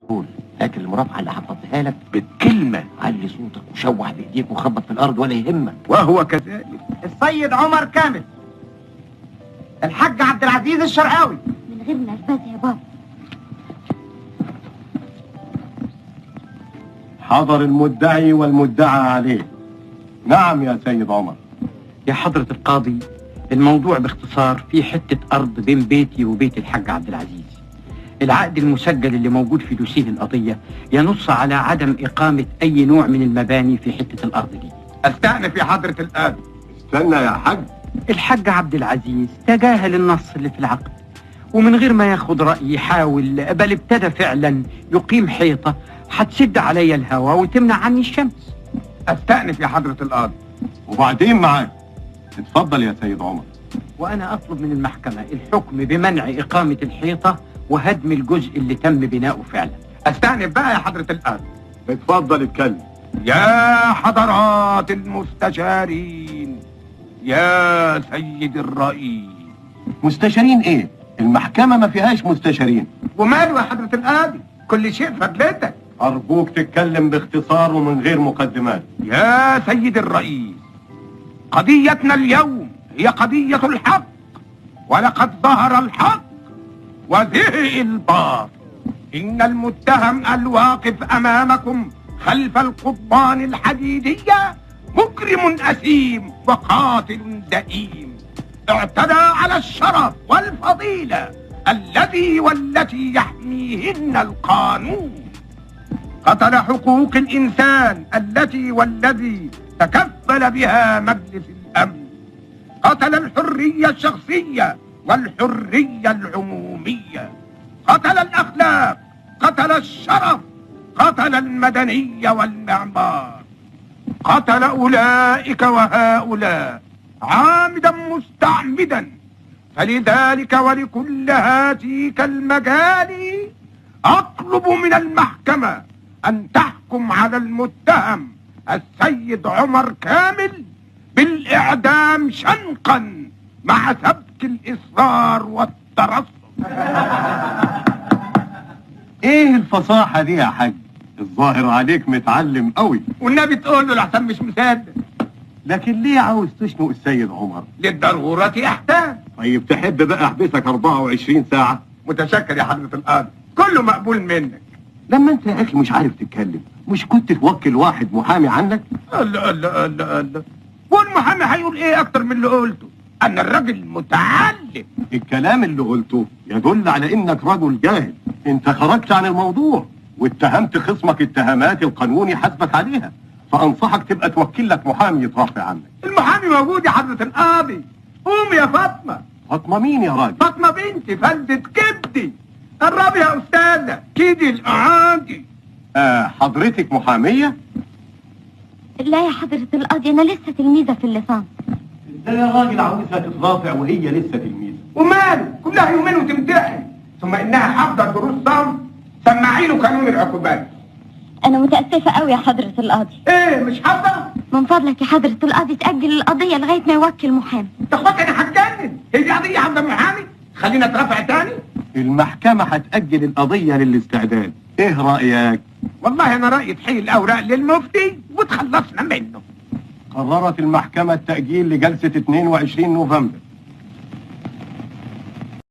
قول، فاكر المرافعه اللي حفظتها لك؟ بالكلمة. علي صوتك وشوح بايديك وخبط في الارض ولا يهمك. وهو كذلك. السيد عمر كامل، الحاج عبد العزيز الشرقاوي. من غير نرفزه يا بابا. حضر المدعي والمدعى عليه. نعم يا سيد عمر. يا حضرة القاضي، الموضوع باختصار في حتة أرض بين بيتي وبيت الحاج عبد العزيز. العقد المسجل اللي موجود في دوسيه القضية ينص على عدم إقامة أي نوع من المباني في حتة الأرض دي. استأنف يا حضرة القاضي. استنى يا حاج. الحاج عبد العزيز تجاهل النص اللي في العقد، ومن غير ما ياخد رأيي حاول، بل ابتدى فعلا يقيم حيطة هتسد عليا الهوا وتمنع عني الشمس. استأنف يا حضرة القاضي. وبعدين معاك. اتفضل يا سيد عمر. وأنا أطلب من المحكمة الحكم بمنع إقامة الحيطة وهدم الجزء اللي تم بناؤه فعلا. استأنف بقى يا حضرة القاضي. اتفضل اتكلم. يا حضرات المستشارين، يا سيد الرئيس. مستشارين ايه؟ المحكمة ما فيهاش مستشارين. وماله يا حضرة القاضي؟ كل شيء فضلتك. أرجوك تتكلم باختصار ومن غير مقدمات. يا سيد الرئيس، قضيتنا اليوم هي قضية الحق، ولقد ظهر الحق وزهق الباطل. إن المتهم الواقف أمامكم خلف القضبان الحديدية مجرم أثيم وقاتل دئيم، اعتدى على الشرف والفضيلة الذي والتي يحميهن القانون، قتل حقوق الإنسان التي والذي تكفل بها مجلس الأمن، قتل الحرية الشخصية والحرية العمومية، قتل الأخلاق، قتل الشرف، قتل المدنية والمعمار، قتل أولئك وهؤلاء عامدا مستعمدا. فلذلك ولكل هاتيك المجال أطلب من المحكمة أن تحكم على المتهم السيد عمر كامل بالإعدام شنقا مع سبك الإصرار والترصد. ايه الفصاحة دي يا حاج؟ الظاهر عليك متعلم قوي. والنبي تقول له لحسن مش مصدق. لكن ليه عاوز تشنق السيد عمر؟ للضرورة أحكام. طيب تحب بقى احبسك 24 ساعة؟ متشكر يا حضرة القاضي، كله مقبول منك. لما انت يا اخي مش عارف تتكلم، مش كنت توكل واحد محامي عنك؟ الله الله الله الله، والمحامي هيقول ايه اكتر من اللي قلته؟ انا الراجل متعلم. الكلام اللي قلته يدل على انك رجل جاهل. انت خرجت عن الموضوع واتهمت خصمك اتهامات القانون يحاسبك عليها، فانصحك تبقى توكل لك محامي يترافع عنك. المحامي موجود يا حضرة القاضي. قوم يا فاطمة. فاطمة مين يا راجل؟ فاطمة بنتي، فلدة كبدي. قربي يا أستاذة، كيدي الأعادي. حضرتك محامية؟ لا يا حضرة القاضي، أنا لسه تلميذة في اللسان. ازاي يا راجل عاوزها تترافع وهي لسه تلميذة؟ وماله، كلها يومين وتمتحن، ثم إنها حافظة دروس صم. سمعينه قانون العقوبات. أنا متأسفة أوي يا حضرة القاضي. إيه مش حافظة؟ من فضلك يا حضرة القاضي تأجل القضية لغاية ما يوكل محامي. يا اخواتي أنا هتجنن، هي دي قضية عند محامي؟ خلينا اترافع تاني. المحكمة هتأجل القضية للاستعداد، إيه رأيك؟ والله أنا رأيي تحيل الأوراق للمفتي وتخلصنا منه. قررت المحكمة التأجيل لجلسة 22 نوفمبر.